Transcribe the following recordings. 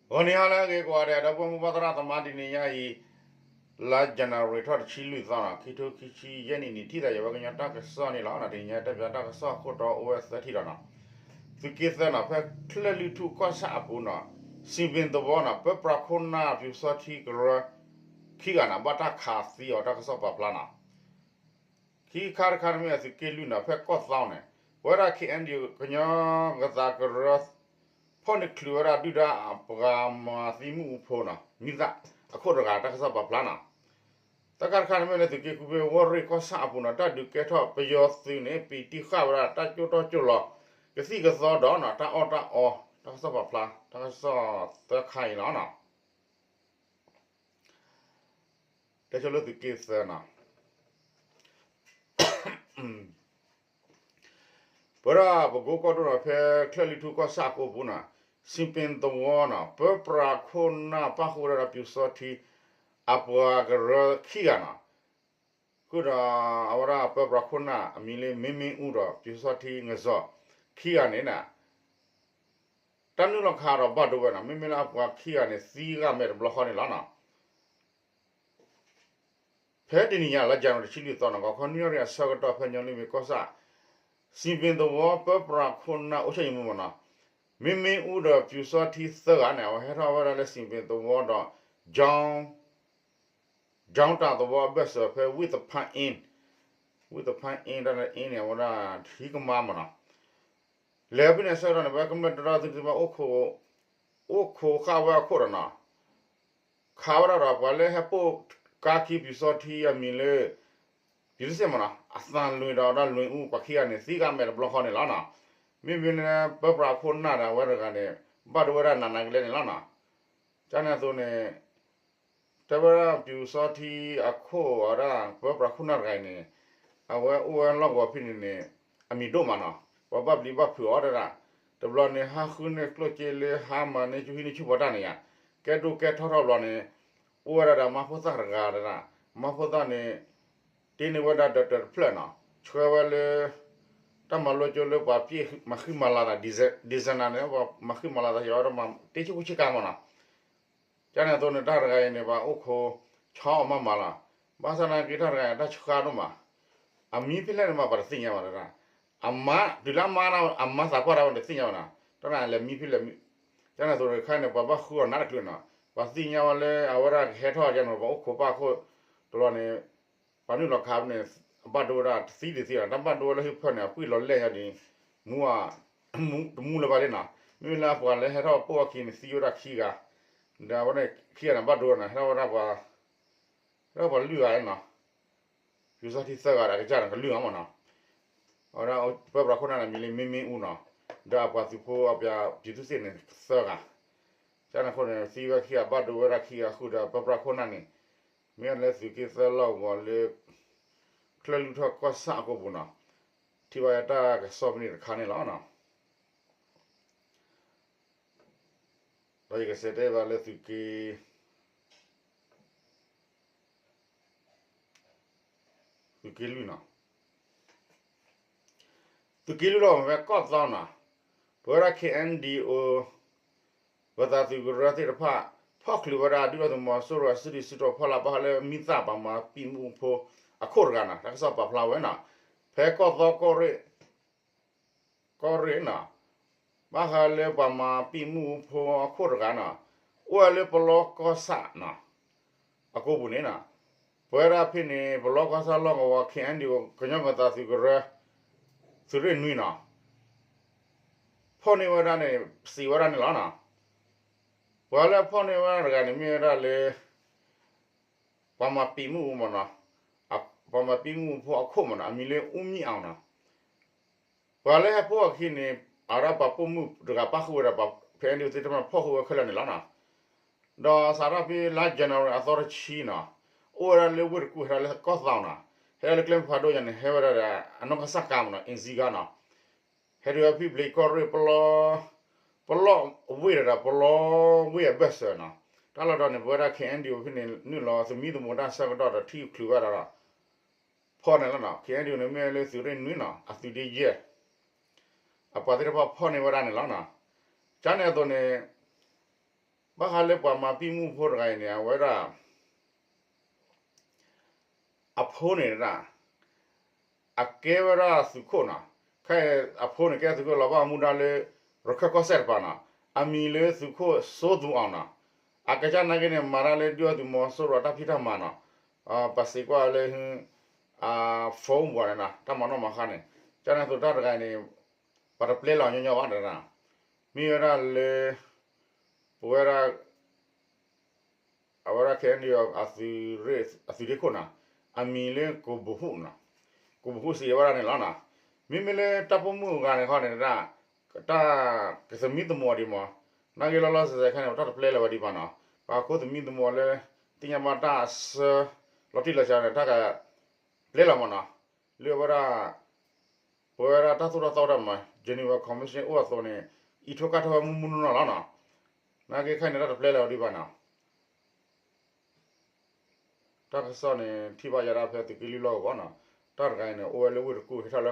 ဂီၤနံၤဟါလၢအဂ့ၤကိးဂၤဒဲး ဒီပုၢ်ဝဲၢ်မုၢ်ဘၣ်သရၣ်သမါ တနံၤညါအံၤ လါ January ထီၣ်တဆံလွံၢ်သီနီၤ ခံထိခံဆံယဲၢ်နံၣ်န့ၣ် ထံၣ်သးယဝဲကညီတၢ်ကစီၣ်န့ၣ်လီၤ. တနံၤညါတၢ်ပၠးတၢ်ကစီၣ်အခိၣ်တီအိၣ်ဝဲသၢထံၣ်လီၤနီၤ. သုးက့သၢနီၤ ဖဲချၢၣ်လွံၢ်ထူၣ်ကီၢ်ဆၣ်အပူၤနီၤ စံးပ့ၤသဝီနီၤ ပၢပြးခိၣ်နၢ်ပၠူၤစီထံကရၢ ခံဂၤနီၤ ဘၣ်တၢ်ခးသံအီၤ တၢ်ကစီၣ်ပာ်ဖျါနီၤ. ခံခါတခါန့ၣ်မ့ၢ်သုးက့လွံၢ်နီၤ ဖဲကီၢ်သီန့ၣ် ပဝဲဒၣ် K N D O ကညီကသးကရၢ ဖီၣ်န့ၢ်ချုးဝဲဒၣ်ဒုၣ်ဒါအပှၤမၤသံမ့ၣ်အူဖိနီၤ မံသၣ်အခိၣ်တဂၤ တၢ်ကစီၣ်ပာ်ဖျါနီၤ. တၢ်ခါတခါန့ၣ်မ့ၢ်လၢသုးက့ဃုဖဲဝီၢ်ရ့ၣ်ကီၢ်ဆၣ်အပူၤနီၤ တၢ်ဒုးကဲထီၣ်ပယီၤသုးန့ၣ် ပံာ်တံၢ်ဃာ်ဝဲဒၣ်တၢ်ကၠိတီကၠိလီၤ ကသံၣ်ကသီဒီးနီၤ တၢ်အီၣ်တၢ်အီ တၢ်ကစီၣ်ပာ်ဖျါ တၢ်ကစီၣ်သၢခါအံၤလီၤနီၤ. တဲဆိလၢသုးက့သၢနီၤ ပဝဲဒၣ်ပကိကီၢ်ဒိၣ်နီၤ ဖဲချၢၣ်လွံၢ်ထူၣ်ကီၢ်ဆၣ်အကိပူၤနီၤ စံးပ့ၤသဝီနီၤ ပၢပြးခိၣ်နၢ်ပၣ်ဃုာ်ဝဲဒၣ်ဒီးပၠူၤစီထံ အပှၤကရၢခံဂၤနီၤ ဃုာ်ဒီးအဝဲဒၣ်ပၢပြးခိၣ်နၢ် အမံၤလၢမ့မ့ၢ်အူဒီးပၠူၤစီထံငစီၤ ခံဂၤန့ၣ် တၢ်နုာ်လီၤခးဒီးဘၣ်ဒိဝဲနီၤ မ့မ့ၢ်လၢအပှၤခံဂၤန့ၣ် သံဂၢ်မဲာ်တဘျီဃီန့ၣ်လီၤနီၤ. ဖဲတနံၤညါလါ January တဆံလွံၢ်သီနီၤ ဂီၤခီနွံနၣ်ရံၣ်အဆၢကတီၢ် ဖဲညီနုၢ်မ့ၢ်ကီၢ်ဆၣ် စံးပ့ၤသဝီပၢပြးခိၣ်နၢ်အိၣ်ဆၢယံၤမူမ့ၢ်နီၤ မ့မ့ၢ်အူဒီးပၠူၤစီထံသၢဂၤန့ၣ် အဝဲဟဲထီၣ်ဝဲဒၣ်လၢစံးပ့ၤသဝီဒီး ကၠီတၢ်သဝီအဘၢၣ်စၢၤဖဲဝံၣ်သဖၣ်အ့ၣ် ဝံၣ်သဖၣ်အ့ၣ် တၢ်လၢအ့ၣ်န့ၣ် အဝဲဒၣ်ထံကမါမ့ၢ်နီၤ လဲၤဖဲန့ၣ်အဆၢကတီၢ်န့ၣ် ပဝဲကမျၢၢ်တရၢသုးသ့ၣ်တဖၣ် အိၣ်ခိးဃာ်ဝဲအခိၣ်ဒီးနီၤ ခးဝဲဒၣ်ဒီးပှၤလၢဟဲပိာ်ကါခံပၠူၤစီထံအမံၤလၢ ပျံၤတစ့ၣ်မ့ၢ်နီၤ အသးလွံၢ်ဒီးဒီးလွံၢ်အူ ပှၤခံဂၤန့ၣ် သံဂၢ်မဲာ်တဘျီဃီန့ၣ်လီၤနီၤ. မ့မ့ၢ်လၢပၢပြးခိၣ်နၢ်ဒီးအဝဲတဂၤန့ၣ် ဘၣ်ဒိဝဲဒၣ်နးနးကလဲာ်န့ၣ်လီၤနီၤ. ကန့ၣ်အသိးန့ၣ် တဲဝဲဒၣ်ပၠူၤစီထံအခိၣ်အဝဲဒၣ် ပၢပြးခိၣ်နၢ်တဂၤအံၤန့ၣ် အဝဲအိၣ်ဝဲလီၢ်ကဝီၤဖဲန့ၣ်န့ၣ် အမံၤဒိၣ်မးနီၤ ပှၤဘၣ်ပျံၤဘၣ်ဖုးအီၤတဒၣ် တဘျီန့ၣ် ဟးဃုန့ၢ်ကျိၣ်စ့လၢဟါမၤန့ၢ်ဆူၣ်ဟံးန့ၢ်ဆူၣ်ပှၤတၢ်န့ၣ်ယါ ကဲဒိၣ်ကဲထီထီၣ်ဘျီန့ၣ် အိၣ်ဝဲဒၣ်ဒီးမါဖိသၣ်တဂၤတဒၣ် မါဖိသၣ်န့ၣ် တ့န့ၢ်ဝဲဒၣ်ဒီးတၢၢ်တဖျၢၣ်နီၤ ဆှၢဝဲလၢ တၢ်မၤလိကၠိလၢပှၤပျဲၢ်မၤဃံမၤလၤသး designer န့ၣ် ပှၤမၤဃံမၤလၤသး ယဝဲဒၣ်မၤတ့ဆူၣ်ခိၣ်ဆ့ကၤမ့ၢ်နီၤ. ကန့ၣ်အသိးန့ၣ် တၢ်တဂၤအံၤန့ၣ် ပှၤအိၣ်ခိးဆီအီၤမးမးလီၤ. ဘၣ်ဆၣ်သနာ်က့တၢ်တဂၤအံၤ တၢ်ဆှါဒိၣ်မး အမံၤဖဲလဲၣ်န့ၣ်မး ပှၤတသ့ၣ်ညါဘၣ်တဒၣ်. အမါ တုၤလၢအမါ အမါသးပှၢ်တၢ်ဝဲတသ့ၣ်ညါဘၣ်နီၤ တၢ်တဂၤလဲၤမံဖဲလဲၣ်မံ ကန့ၣ်အသိးတခါန့ၣ် ပှၤဘၣ်ဃုအီၤနးတချုးနီၤ ပှၤသ့ၣ်ညါဝဲလၢအဝဲဒၣ်ကဟဲထီၣ်ကန့ၣ် ပှၤအိၣ်ခိးပၣ်ခိၣ်တဘျီန့ၣ် ပှၤနုာ်လီၤခးန့ၣ် အဘၣ်ဒိဝဲဒၣ်တသံတသံလီၤ တၢ်ဘၣ်ဒိဝဲလၢဟၢဖၢန့ၣ် အပှံၢ်လီၤလဲၢ်ညါဒ် မူ တမူလၢၤဘၣ်လံနီၤ မ့မ့ၢ်လၢအပှၤလၢဟဲထီၣ်ပိာ်အခံန့ၣ် သံဝဲဒၣ်ခံဂၤ ဒီးအဝဲန့ၣ်ခံဂၤန့ၣ် ဘၣ်ဒိဝဲနီၤ ဟဲထီၣ်ဝဲဒၣ်ပှၤ ဟဲထီၣ်ပှၤလွံၢ်ဂၤနီၤ ပၠူၤစီထံသၢဂၤဒီးအကစၢ်န့ၣ် ကလုၢ်ဂၤမ့ၢ်နီၤ အဝဲဒၣ်ပၢပြးခိၣ်နၢ်န့ၣ် မံၤလၢမ့မ့ၢ်အူနီၤ ဒီးအပှၤသုးဖိအပျဲၢ်ပျံၤသုးစ့ၣ်န့ၣ်သၢဂၤ ကန့ၣ်အဃိန့ၣ် သံဝဲခံဂၤဘၣ်ဒိဝဲဒၣ်ခံဂၤဃုာ်ဒီးပၢပြးခိၣ်နၢ်န့ၣ် မ့ၢ်လၢသုးက့သၢလီၢ်ကဝီၤလၢ ချၢၣ်လွံၢ်ထူၣ်ကီၢ်ဆၣ်အကိပူၤနီၤ ထံၣ်ဘၣ်ယတၢ်ကစီၣ်ဖဲန့ၣ်တခါန့ၣ်လီၤ. ဒီးယကစံးတဲဘၣ်လၢသုးက့ သုးက့လွံၢ်နီၤ သုးက့လွံၢ်လီၤ ဖဲကီၢ်သီနီၤ ပဝဲဒၣ် K N D O ပသးသုးကရၢသ့ၣ်တဖၣ် ဖီၣ်ချုးဝဲဒၣ်ဒုၣ်ဒါသုးမီၤစိရိၤအစုဒုၣ်စုတီၤဖီလာ် ဘၣ်ဃးလၢမံသးပှၤမၤပံာ်မ့ၣ်အူဖိအခိၣ်တဂၤနီၤ တၢ်ကစီၣ်ပာ်ဖျါဝဲနီၤ ဖဲကီၢ်သီကီၢ်ရ့ၣ် ကီၢ်ရ့ၣ်နီၤ ဘၣ်ဃးလၢပှၤမၤပံာ်မ့ၣ်အူဖိအခိၣ်တဂၤနီၤ အိၣ်ဝဲလၢပလီကီၢ်ဆၣ်နီၤ အကိပူၤန့ၣ်နီၤ ပဝဲဒၣ်ဖဲန့ၣ် ပလီကီၢ်ဆၣ်လီၢ်ကဝီၤ K N D O ကညီကသးသုးကရၢ သုးရ့ၣ်နွံနီၤ ဖီၣ်န့ၢ်ဝဲဒၣ်န့ၣ် စံးဝဲဒၣ်န့ၣ်လီၤနီၤ ပှၤလၢအဖီၣ်န့ၢ်ဝဲဒၣ်တဂၤန့ၣ် မ့ၢ်ဝဲဒၣ်လၢ ပှၤမၤပံာ်မ့ၣ်အူမ့ၢ်နီၤ ပှၤမၤပံာ်မ့ၣ်အူဖိအခိၣ်မ့ၢ်နီၤ အမံၤလၢအူမံအီၤနီၤ ပှၤလၢဟဲပိာ်အခံန့ၣ် အဝဲဒၣ်ပှၤပိာ်မုၣ်တဂၤပၣ်ဃုာ်ဝဲဒၣ် K N D O သ့ၣ်တဖၣ်ဖီၣ်ဃုာ်ဝဲခဲလၢာ်န့ၣ်လီၤနီၤ ဒီးစးထီၣ်ဖဲလါ January အသီတဆံနီၤ အိၣ်ဝဲဒၣ်လၢဝ့ၢ်တကူၣ် ဟဲဒၣ်လၢကီၢ်သီနီၤ ဟဲဒၣ်လၢကျဲမုၢ်ဖးဒိၣ်ညါန့ၣ် ဟဲဝဲဒၣ်ဒီး အနီၢ်ကစၢ်ကါမ့ၢ်နီၤ အ့စံကါနီၤ ဟဲတုၤဝဲဖဲဘျံးကီၢ်ရ့ၣ် ပလီ ပလီဝ့ၢ်ဒီး ပလီဝ့ၢ်အဘၢၣ်စၢၤနီၤ တၢ်လီၢ်တတီၤန့ၣ် ပဝဲဒၣ် K N D O ဖဲန့ၣ် နုာ်လီၤသမံသမိးတၢ်ဆၢကတီၢ်ဒီးထံချုးဝဲဒၣ်ဒီး ဖီၣ်န့ၣ်လီၤနီၤ K N D O န့ၣ်မ့ၢ်လၢသုးရ့ၣ်နွံနီၤ အသုးဒ့ယဲၢ် အပှၤသ့ၣ်တဖၣ်ဖီၣ်န့ၢ်ဝဲဒၣ်န့ၣ်လီၤနီၤ ကန့ၣ်အသိးန့ၣ် ဘၣ်ဃးလၢပှၤမၤပံာ်မူဖိတဂၤအံၤန့ၣ် အဝဲဒၣ် အဖိန့ၣ်ဒၣ် အကဲဝဲဒၣ်သုးခိၣ်နီၤ, ခဲအံၤအဖိန့ၣ်ကဲသုးခိၣ်လီၤဘၣ်မူဒါလၢ ရခၢၣ်ကီၢ်စဲၣ်တပၤနီၤ, အမံၤလၢသုးခိၣ်စိသူအီၤနီၤ, အကစၢ်နာ်က့န့ၣ် မၤတၢ်လၢဒုၣ်ဒါသုးမီၤစိရိၤအတၢ်ဖံးတၢ်မၤနီၤ, ပစံးကွၢ်လၢ အ phone ပူၤန့ၣ်နီၤ, တၢ်မၤနီၣ်မၤဃါန့ၣ်, ကန့ၣ်အသိးတၢ်တဂၤအံၤန့ၣ် ပှၤတပျဲလီၤညီညီဘၣ်တဒၣ်, မ့ၢ်ဝဲဒၣ်လၢ ပဝဲဒၣ် အဝဲဒၣ် ခဲအံၤ အသုးရ့ၣ်ခိၣ်နီၤ, အမံၤလၢကိးဘိးဟူးနီၤ, ကိးဘိးဟူးစံးဝဲဒၣ်န့ၣ်လီၤနီၤ, မ့မ့ၢ်လၢတၢ်ပိာ်မုၣ်အဂၤန့ၣ်ခီန့ၣ်ဒၣ် တၢ်ကသမံသမိးဒံးမး, နာ်က့လီၤလီၤဆဲးဆဲးခဲန့ၣ် တၢ်တပျဲလၢၤဝဲဒံးဘၣ်နီၤ, ပှၤခိၣ်သမံသမိးလၢ သ့ၣ်ညါဘၣ်တၢ်အဆၢ လီၤတံၢ်လီၤဆဲးန့ၣ် တၢ်က ပျဲလီၤမးနီၤ, လၢအဝဲဒၣ် ပဝဲဒၣ်တၢ်သိၣ်တၢ်သီတၢ်မၤ Geneva Convention အိၣ်အသိးန့ၣ် အံးထိၣ်ကၢ်ထီၣ်ဝဲမုၢ်မုၢ်နီၢ်နီၢ်လီၤနီၤ, နာ်က့ခဲအံၤန့ၣ် တၢ်တပျဲလၢၤဝဲဒံးဘၣ်နီၤ, တၢ်ကစီၣ်န့ၣ် ထံၣ်ဘၣ်ယၤဒၣ်ဖဲသုးက့လွံၢ်လီၢ်ကဝီၤနီၤ, တၢ်တဂၤအံၤန့ၣ် အိၣ်ဝဲလၢဝ့ၢ်တကူၣ်ဟဲထီၣ်လၢ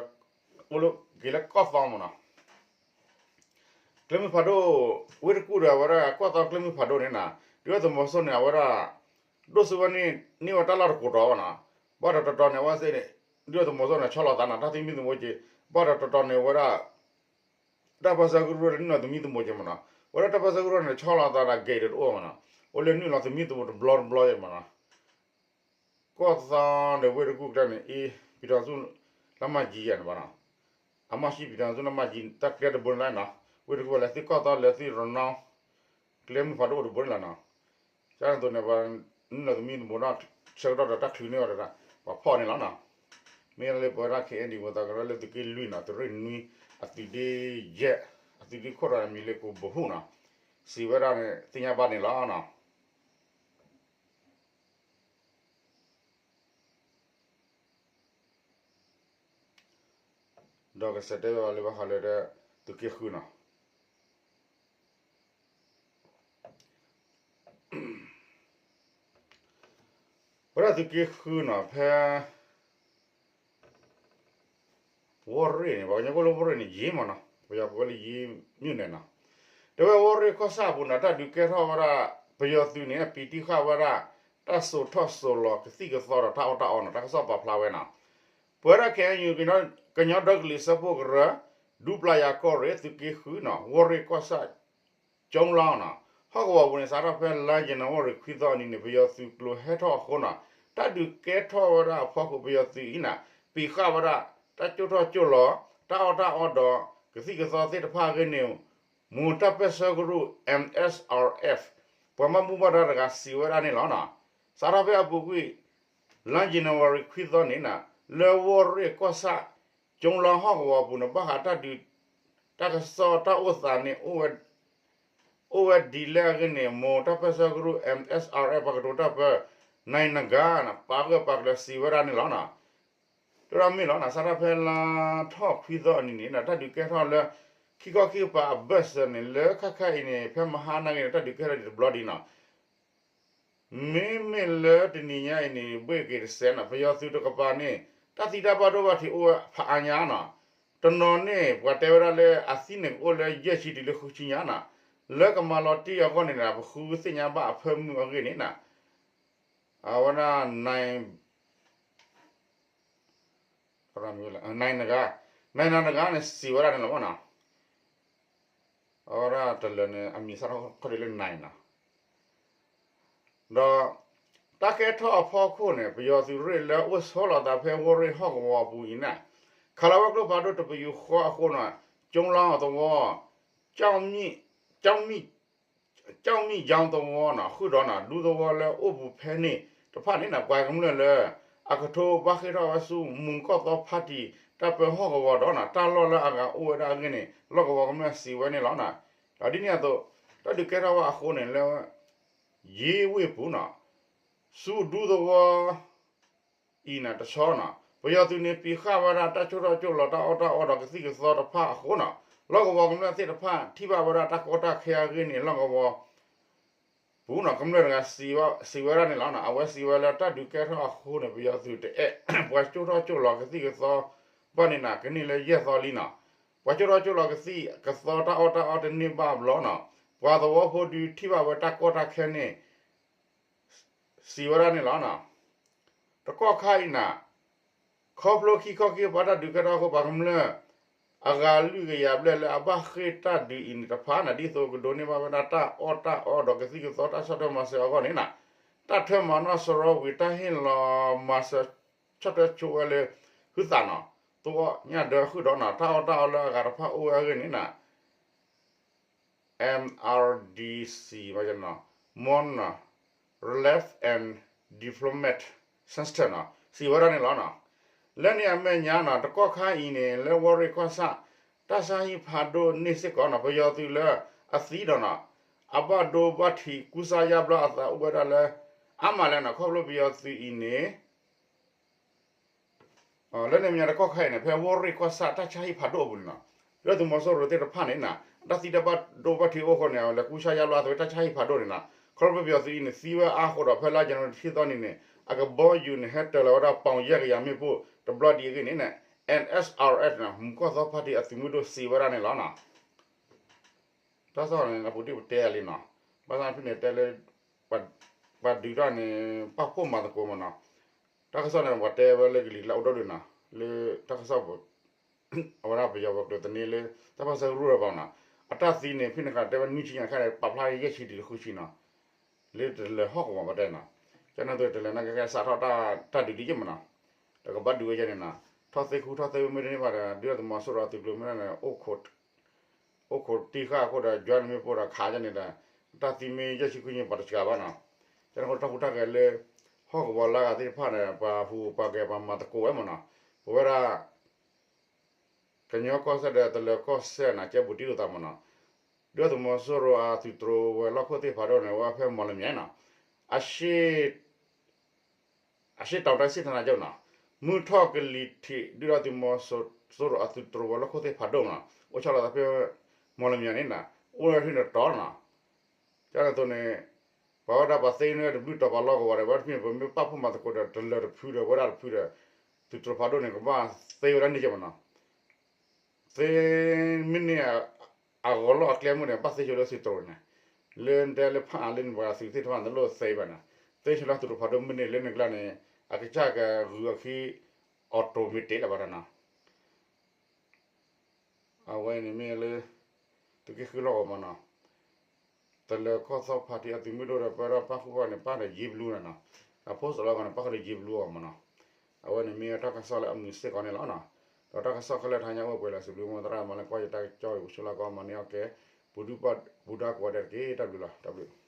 အိၣ်လၢက့ၤလၢကီၢ်သီမးနီၤ ကျဲမုၢ်ဖးဒိၣ် ဝ့ၢ်တကူၣ်ဒီးအဝဲဒၣ်ကီၢ်သီကျဲမုၢ်ဖးဒိၣ်န့ၣ်နီၤ, ဒုၣ်ဒါသုးမီၤစိရိၤန့ၣ် အဝဲဒၣ် ဒိၣ်စိဝဲန့ၣ် န့ၢ်ဝဲတၢ်လီၢ်တကိးတီၤဘၣ်နီၤ, ဘၣ်ဒီးတတီၤန့ၣ် အဝဲသ့ၣ်န့ၣ် ဒုၣ်ဒါသုးမီၤစိရိၤန့ၣ် ဆီလီၤသးနီၤ တၢ်သမံသမိးက့ၤ, ဘၣ်ဒီးတတီၤန့ၣ် အဝဲဒၣ် တၢ်ပၢဆှၢကရူၢ်လၢနုာ်လီၤသမံသမိးက့ၤမးနီၤ, အဝဲဒၣ်တၢ်ပၢဆှၢကရူၢ်န့ၣ် ဆီလီၤသးဒီး gate တအိၣ်မးနီၤ, အိၣ်လၢနုာ်လီၤသမံသမိးတဘျီတဘျီမးနီၤ ကီၢ်သီဒီးဝ့ၢ်တကူၣ်ကျဲန့ၣ် အ့ ပံၤထီၣ်ဆူ လၢမၤကံယဲၢ်န့ၣ်ဘၣ်နီၤ, အမီၢ်ဆံပံၤထီၣ်ဆူလၢမၤကံ တၢ်ကျဲတဘိန့ၣ်လီၤနီၤ, ဝ့ၢ်တကူၣ်လဲၤသ့ၣ်ကီၢ်သီလဲၤသ့ၣ်ရနီၤ, ကျဲမုၢ်ဖးဒိၣ်အိၣ်တဘိန့ၣ်လီၤနီၤ, ကန့ၣ်အသိးန့ၣ် ပှၤနုာ်လီၤသမံသမိးဒီး ဆၢကတီၢ်ဒီးတၢ်ချုးန့ၢ်ဝဲဒၣ် ပှၤဖီၣ်န့ၣ်လီၤနီၤ, မ့ၢ်လၢပဝဲဒၣ် ခဲအံၤ ဒ်သိးသးကရၢလၢသုးက့လွံၢ်နီၤ သုးရ့ၣ်နွံ အသုးဒ့ယဲၢ် အသုးဒ့ခိၣ်ဒီးအမံၤလၢကိးဘိးဟူးနီၤ, စံးဝဲဒၣ်န့ၣ် သ့ၣ်ညါဘၣ်န့ၣ်လီၤနီၤ. ဒီးကဆဲးတဲဝဲလၢဘၣ်ဃးလၢ သုးက့ဃုနီၤ, ဝဲဒၣ်သုးက့ဃုနီၤ ဖဲ ဝီၢ်ရ့ၣ်န့ၣ် ပှၤကညီကိးလၢဝီၢ်ရ့ၣ်န့ၣ် ယ့မးနီၤ, ပယီၤကိးဝဲလၢယ့မုၢ်နုာ်နီၤ, တဲဝဲဝီၢ်ရ့ၣ်ကီၢ်ဆၣ်အပူၤန့ၣ် တၢ်ဒုးကဲထီၣ်ဝဲဒၣ် ပယီၤသုးန့ၣ် ပံးတံၢ်ဃာ်ဝဲဒၣ် တၢ်စိာ်ထီၣ်စိာ်လီၤကသံၣ်ကသီဒီးတၢ်အီၣ်တၢ်အီနီၤ, တၢ်ကစီၣ်ပာ်ဖျါဝဲနီၤ, ပဝဲဒၣ် ခဲအံၤ ကညီဒီကလုာ်စၢဖှိၣ်ကရၢ ဒူပျၤယၤကီၢ်ရ့ၣ် သုးက့ဃုနီၤ ဝီၢ်ရ့ၣ်ကီၢ်ဆၣ် ကၠိလီၤနီၤ, ဟီၣ်ကဝီၤပူၤန့ၣ် စးထီၣ်ဖဲလါယနူၤအါရံၤခွံသီအနံၤန့ၣ် ပယီၤသုးကျိၤဟဲထီၣ်အဃိနီၤ, တၢ်ဒုးကဲထီၣ်ဝဲဒၣ်အဖီခိၣ် ပယီၤသုးအံၤန့ၣ် ပံးဃာ်ဝဲဒၣ် တၢ်စိာ်ထီၣ်စိာ်လီၤ တၢ်အီၣ်တၢ်အီဒီး ကသံၣ်ကသီသ့ၣ်တဖၣ်အဂ့ၢ်န့ၣ် မိၢ်တၢ်ပၢၢ်ဆၢကရူၢ် MSRF ပှၤဘၣ်မူဘၣ်ဒါတဂၤစံးဝဲဒၣ်န့ၣ်လီၤနီၤ, စးထီၣ်ဖဲအပူၤကွံာ် လါယနူၤအါရံၤခွံသီန့ၣ်နီၤ လၢဝီၢ်ရ့ၣ်ကီၢ်ဆၣ် ကၠိလီၤဟီၣ်ကဝီၤအပူၤန့ၣ် ဘၣ်ဃးတၢ်ဒုး တၢ်ကစီၣ်တၢ်အိၣ်သးန့ၣ် အိၣ်ဝဲဒ်လဲၣ်အဂ့ၢ်န့ၣ် မိၢ်တၢ်ပၢၢ်ဆၢကရူၢ် MSRF ပှၤကတိၤတၢ်ပၢ နံၤနဂၤနီၤ ပာ်ဂၢၢ်ပာ်ကျၢၤစံးဝဲဒၣ်န့ၣ်လီၤနီၤ, တဒၣ်မ့ၢ်လီၤနီၤ စးထီၣ်ဖဲလါထီၣ်ခွံသီအနံၤန့ၣ် တၢ်ဒုးကဲထီၣ်လၢ ခံခီခံကပၤအဘၢၣ်စၢၤန့ၣ် လၢခဲခါအံၤန့ၣ် ဖဲမဟါနာ်က့န့ၣ် တၢ်ဒုးကဲထီၣ်ဒံးတဘျီဒံးနီၤ မ့မ့ၢ်လၢတနံၤညါအံၤန့ၣ် ဘှ့ၣ်က့ၤတစဲးနီၤ ပယီၤသုးတကပၤန့ၣ် တၢ်သံတၢ်ဘၣ်ဒိဘၣ်ထံးအိၣ်ဝဲဖးအါညါနီၤ, တနီၤန့ၣ် ပှၤတဲဝဲဒၣ်လၢအသံန့ၣ်ကအိၣ်လၢယဲၢ်ဆံတုၤလၢဃုဆံညါနီၤ, လၢကမၤလီၤတံၢ်အဂီၢ်န့ၣ် ပဃုသ့ၣ်ညါဘၣ်အဖၢမုၢ်အဂ့ၢ်န့ၣ်နီၤ, အဝဲဒၣ် နံၤနဂၤ နံၤနဂၤန့ၣ် စံးဝဲဒၣ်န့ၣ်လီၤမနီၤ, အဝဲဒၣ်တလၢာ်န့ၣ် အမံၤစးထီၣ်ခီၣ်ဒ့လၢနံၤနီၤ, ဒီး တၢ်ကဲထီၣ်အဖီခိၣ်န့ၣ် ပယီၤသုးရ့ၣ်လၢအိၣ်ဆီလီၤသးဖဲဝီၢ်ရ့ၣ်ဟီၣ်ကဝီၤအပူၤအံၤန့ၣ် ခးလီၤဝဲကျိဖးဒိၣ်တပယူာ်ဃီအဃိနီၤ ကၠိလီၤသဝီ ကၠီမံၣ် ကၠီမံၣ်ယီသဝီနီၤ ဃုာ်ဒီးနီၤ ဒူသဝီလၢအိၣ်ပူၤဖဲန့ၣ်တဖၣ်န့ၣ်နီၤ ပှၤကမျၢၢ်လၢ အကထိဘၣ်ဃ့ၢ်ထီၣ်ဝဲဆူ မုၢ်ကီၢ်သီဖါတံၢ် တၢ်ပၢဟီၣ်ကဝီၤဒီးနီၤ တၢ်လီၢ်လၢအဂၤအိၣ်ဝဲဒၣ်အဂ့ၢ်န့ၣ် လီၢ်ကဝီၤကမျၢၢ်စံးဝဲန့ၣ်လီၤနီၤ. ဒီးဒ်န့ၣ်အသိး တၢ်ဒုးကဲထီၣ်ဝဲအဃိန့ၣ်လၢ ယ့ဝ့ၢ်ပူၤနီၤ ဆူဒူသဝီ အံၤန့ၣ်တဆီနီၤ ပယီၤသုးန့ၣ် ပံးဃာ်ဝဲဒၣ်တၢ်စိာ်ထီၣ်စိာ်လီၤတၢ်အီၣ်တၢ်အီဒီးကသံၣ်ကသီတဖၣ်အဃိနီၤ လီၢ်ကဝီၤကမျၢၢ်သ့ၣ်တဖၣ် ထံၣ်ဘၣ်ဝဲဒၣ်တၢ်ကီတၢ်ခဲအဂ့ၢ်န့ၣ် လီၢ်ကဝီၤပူၤနီၤ ကမျၢၢ်တဂၤစံးဝဲဒၣ်န့ၣ်လီၤ. အဝဲစံးဝဲလၢတၢ်ဒုးကဲထီၣ်အဃိန့ၣ် ပယီၤသုးတအဲၣ် ပှၤစိာ်ထီၣ်စိာ်လီၤကသံၣ်ကသီဘၣ်န့ၣ်နီၤ ကန့ၢ်လၢယဲၢ်သီလံနီၤ ပှၤစိာ်ထီၣ်စိာ်လီၤကသံၣ်ကသီတၢ်အီၣ်တၢ်အီတန့ၢ်ဘၣ်ဘျီနီၤ ပှၤသဝီဖိဒုးထံၣ်ဘၣ်ဝဲတၢ်ကီတၢ်ခဲန့ၣ် စံးဝဲဒၣ်န့ၣ်လီၤ. တကီၢ်ခါအံၤန့ၣ် ခီဖျိခံခီခံပှၤတၢ်ဒုးကဲထီၣ်အဃိ ပှၤကမျၢၢ်အဂၤလွံၢ်ကယၤဘျဲၣ်လၢအဘၣ်ဃ့ၢ်တၢ်ဒုးအံၤန့ၣ်တဖၣ်န့ၣ် ဒ်သိးကဒိးန့ၢ်ဘၣ်ဝဲဒၣ်တၢ်အီၣ်တၢ်အီဒီးကသံၣ်ကသီတၢ်ဆီၣ်ထွဲမၤစၢၤအဂီၢ်န့ၣ် တၢ်ထၢမၤနီၣ်စရီဝံၤ တၢ်ဟ့ၣ်လီၤမၤစၢၤဆီၣ်ထွဲဆိဝဲလၢ ဟုသးန့ၣ် သိအီၣ်ညၣ်ဒၢဃုာ်ဒီးန့ၣ် တၢ်အီၣ်တၢ်အီလၢအဂၤတဖၣ်အိၣ်ဝဲအဂ့ၢ်န့ၣ် M R D C မ့ၢ် Mon Relief and Development Centre န့ၣ် စံးဝဲဒၣ်န့ၣ်လီၤ. လၢန့ၣ်အမဲာ်ညါန့ၣ် တကီၢ်ခါအံၤန့ၣ် လၢဝီၢ်ရ့ၣ်ကီၢ်ဆၣ် တၢ်ဆါဟံၣ်ဖးဒိၣ်န့ၢ်စ့ၢ်ကီးန့ၣ် ပယီၤသုးလၢအသံဒီးန့ၣ် အဘၣ်ဒိဘၣ်ထံးကူစါယါဘျါအသးအိၣ်ဝဲဒၣ်လၢ အါမးလဲၣ်န့ၣ် ခီဖျိပယီၤသုးအံၤန့ၣ် လၢန့ၣ်အမဲာ်ညါတကီၢ်ခါအံၤန့ၣ် ဖဲဝီၢ်ရ့ၣ်ကီၢ်ဆၣ်တၢ်ဆါဟံၣ်ဖးဒိၣ်အပူၤန့ၣ်န့ၣ် ဒုၣ်ဒါသုးမီၤစိရိၤသ့ၣ်တဖၣ်န့ၣ် အတၢ်သံတၢ်ဘၣ်ဒိဘၣ်ထံးအိၣ်အဃိန့ၣ် လဲၤကူစါယါဘျါအသးဝဲတၢ်ဆါဟံၣ်ဖးဒိၣ်န့ၣ်န့ၣ် ခီဖျိပယီၤသုးအံၤန့ၣ် သံဝဲအါအဃိဒီး ဖဲလါယနူၤအါရံၤတဆံသီနံၤန့ၣ် အကဘီယူၤန့ၣ် ဟဲတၢၤလီၤဝဲဒၣ်ပီၣ်ယဲၢ်ကယၤမ့ၣ်ပိၢ်တဘျီဒံးအဂ့ၢ်န့ၣ် N S R S န့ၣ် မူၤကီၢ်သီဖါတံၣ်အသုးမုၢ်ဒိၣ်စံးဝဲဒၣ်န့ၣ်လီၤ. တၢ်ကစီၣ်န့ၣ် ပူၤတံၢ်ပတဲလံန့ၣ် ဘၣ်ဆၣ်ဖဲန့ၣ်တဲလၢ ပှၤဒုးတၢ်န့ၣ် ပာ်ဖှိၣ်မၤသကိးမ့ၢ်န့ၣ် တၢ်ကစီၣ်န့ၣ် ပှၤတဲဝဲလၢကလံၤကျါအိၣ်ဒိၣ်ဒုးန့ၣ် လၢတၢ်ကစီၣ် အဝဲဒၣ်ပယီၤပှၤကျိၤသန့လၢ တၢ်ပၢၢ်ဆၢကရူၢ်ဒီးဘၣ်န့ၣ် အတၢ်သံန့ၣ် ဖဲန့ၣ်ခါတဲဝဲနွံဆံညါခဲအံၤ ပာ်ဖျါယဲၢ်ဆံဒံးတဃုဆံန့ၣ် လၢတလၢၤဟီၣ်ကဝီၤပတဲန့ၣ် ကန့ၣ်သိးတလၢၤန့ၣ်ကဲကဲစးထီၣ်တၢ်ဒုးဒံးယဲၢ်မ့ၢ်န့ၣ် တကဘၣ်ဒုးဝဲယဲၢ်န့ၣ်န့ၣ် ထီၣ်သ့ဃုထီၣ်သ့ဝဲမ့ၢ်တန့ၢ်ဘၣ်ဒီး ဒုၣ်ဒါသုးမီၤစိရိၤအသုးကျိၤမ့ၢ်န့ၣ် အိၣ်ခိးတံၢ်ဃာ်အဃိဒီး ယွၤန့ၣ်မ့ၢ်ပိၢ်ဒီးခးယဲၢ်န့ၣ်ဒီး တၢ်သံမ့ၢ်ယဲၢ်ဆံခွံန့ၣ် ပှၤတစှၤဘၣ်န့ၣ် ကန့ၣ်အဃိတၢ်ဟူးတၢ်ဂဲၤလၢ ဟီၣ်ကဝီၤလၢအဂၤသ့ၣ်တဖၣ်န့ၣ် ပှၤဟူးပှၤဂဲၤပှၤမၤသကိးဝဲမ့ၢ်န့ၣ် ပဝဲဒၣ် ကညီကီၢ်စဲၣ်ဒီးတလၢၤကီၢ်စဲၣ်န့ၣ် ကဲဘူးတံၢ်လိာ်သးမ့ၢ်န့ၣ် ဒုၣ်ဒါသုးမီၤစိရိၤအသုးတြိၤဝဲၤလီၢ်ခိၣ်သ့ၣ်ဖးဒိၣ်န့ၣ် အိၣ်ဝဲဖဲမီၣ်လမၠဲၣ်န့ၣ် အရှေ့ အရှေ့တောင်တိုင်းစစ်ဌာနချုပ်န့ၣ် မုၢ်ထီၣ်ကလံၤထံး ဒုၣ်ဒါသုးမီၤစိရိၤအသုးတြိၤဝဲၤလီၢ်ခိၣ်သ့ၣ်ဖးဒိၣ်န့ၣ် အိၣ်ဆီလီၤသးဖဲမီၣ်လမၠဲၣ်န့ၣ် အိၣ်ဝဲဖဲန့ၣ်တတီၤန့ၣ် ကန့ၣ်အသိးန့ၣ် ပဝဲဒၣ်ပှၤသ့န့ၢ်တဘျုးတီၤပှၤလီၢ်ကဝီၤဒီး ဝဲတဖုန့ၣ် ပမ့ၢ်ပာ်ဖှိၣ်မၤသကိးဒီး တလၢၤတဖုဒီး ဝဲဒၣ်တဖုဒီး သုးတြိၤဖးဒိၣ်န့ၣ် ကဘၣ်သ့ဝဲဒၣ်န့ၢ်က့မ့ၢ်န့ၣ် သ့မ့ၢ်န့ၢ် အဂီၤလီၢ်အကျဲမုၢ်န့ၣ် ဘၣ်သ့ဆိလၢသုးတြိၤန့ၣ် လၢနတဲလၢဖးအါလၢနပှၤသုးသ့ၣ်တဖၣ်န့ၣ် တလိၣ်သ့ဘၣ်န့ၣ် သ့ဆိလၢသုးတြိၤဖးဒိၣ်မုၢ်န့ၣ် လၢနကျါန့ၣ် အကစၢ်ကဂုၤအခံ automatic လၢၤဘၣ်တၢ်န့ၣ် အဝဲန့ၣ်မ့ၢ်လၢ သုးက့ဃုလီၢ်ကဝီၤမ့ၢ်န့ၣ် တလၢၤကီၢ်သီဖါတံၣ်အသုးမုၢ်ဒိၣ်ဒီး ပဝဲဒၣ်ပၣ်ဃုာ်ဘၣ်န့ၣ် ပၣ်ဒီးယ့ဘလူးန့ၣ်န့ၣ် အ post လီၤကီးန့ၣ် ပၣ်ဃုာ်ဒီးယ့ဘလူးအီၤမ့ၢ်န့ၣ် အဝဲန့ၣ်မ့ၢ်တၢ်ကစီၣ်လၢအမုာ်စ့ၢ်ကီးန့ၣ်လီၤ. ဒီးတၢ်ကစီၣ်ခဲလၢာ်တဟါညါအိၣ်ပှဲၤလၢစံးဘျုးမိၢ်သရၣ်မၤလၢကွၢ်ယတၢ်ကစီၣ်အံၤ ပဆူလၢကီၢ်မၤန့ၢ်အီၣ်ကဲ ပူၤဒုၣ်ပူၤဒါကိးဂၤဒဲးတက့ၢ်. တၢ်ဘျုးလီၤ. တၢ်ဘျုး